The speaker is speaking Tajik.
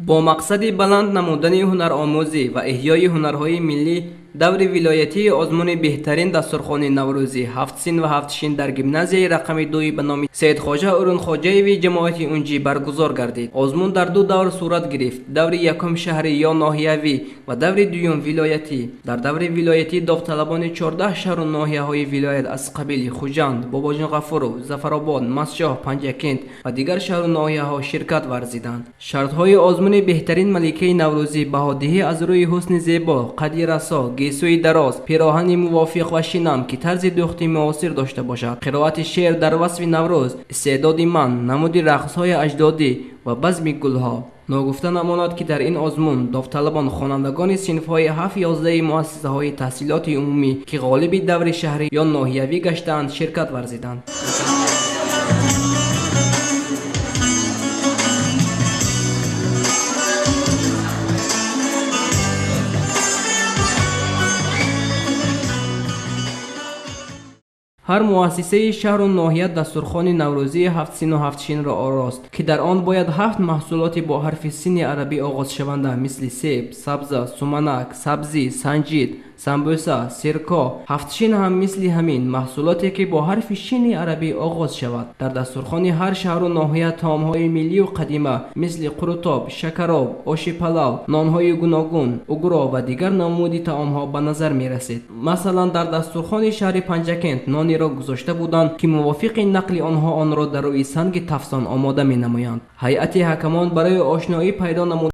Бо мақсади баланд намудани ҳунаромӯзӣ ва эҳёи ҳунарҳои миллӣ, даври вилоятии озмуни беҳтарин дастурхони наврӯзӣ ҳафт син ва ҳафт шин дар гимназияи рақами дуи ба номи Саидхоҷа Урунхоҷаеви ҷамоати Унҷӣ баргузор гардид. Озмун дар ду давр сурат гирифт: даври якум шаҳрӣ ё ноҳиявӣ ва даври дуюм вилоятӣ. Дар даври вилоятӣ довталабони 14 шаҳру ноҳияҳои вилоят аз қабили Хуҷанд, Бобоҷон Ғафуров, Зафаробод, Мастчоҳ, Панҷакент ва дигар шаҳру ноҳияҳо ширкат варзиданд. Шартҳои озмуни беҳтарин маликаи наврӯзӣ баҳодиҳӣ аз рӯи ҳусни зебо, қадди расо, гесӯи дароз, пироҳани мувофиқ ва шинам, ки тарзи дӯхти муосир дошта бошад, қироати шеър дар васфи Наврӯз, истеъдоди ман, намуди рақсҳои аҷдодӣ ва базми гулҳо. Ногуфта намонад, ки дар ин озмун довталабон хонандагони синфҳои 7-11 муассисаҳои таҳсилоти умумӣ, ки ғолиби даври шаҳрӣ ё ноҳиявӣ гаштаанд, ширкат варзиданд. Ҳар муассисаи шаҳру ноҳия дастурхони наврӯзии ҳафт сину ҳафт шинро орост, ки дар он бояд ҳафт маҳсулоти бо ҳарфи сини арабӣ оғозшаванда, мисли себ, сабза, суманак, сабзӣ, санҷид, самбӯса, сирко, ҳафт шин ҳам мисли ҳамин маҳсулоте, ки бо ҳарфи шини арабӣ оғоз шавад. Дар дастурхони ҳар шаҳру ноҳия таомҳои миллию қадима, мисли қурутоб, шакароб, оши палав, нонҳои гуногун, угро ва дигар намуди таомҳо ба назар мерасид. Масалан, дар дастурхони шаҳри Панҷакент нонеро гузошта буданд, ки мувофиқи нақли онҳо онро дар рӯи санги тафсон омода менамоянд. Ҳайати ҳакамон барои ошноӣ пайдо намуд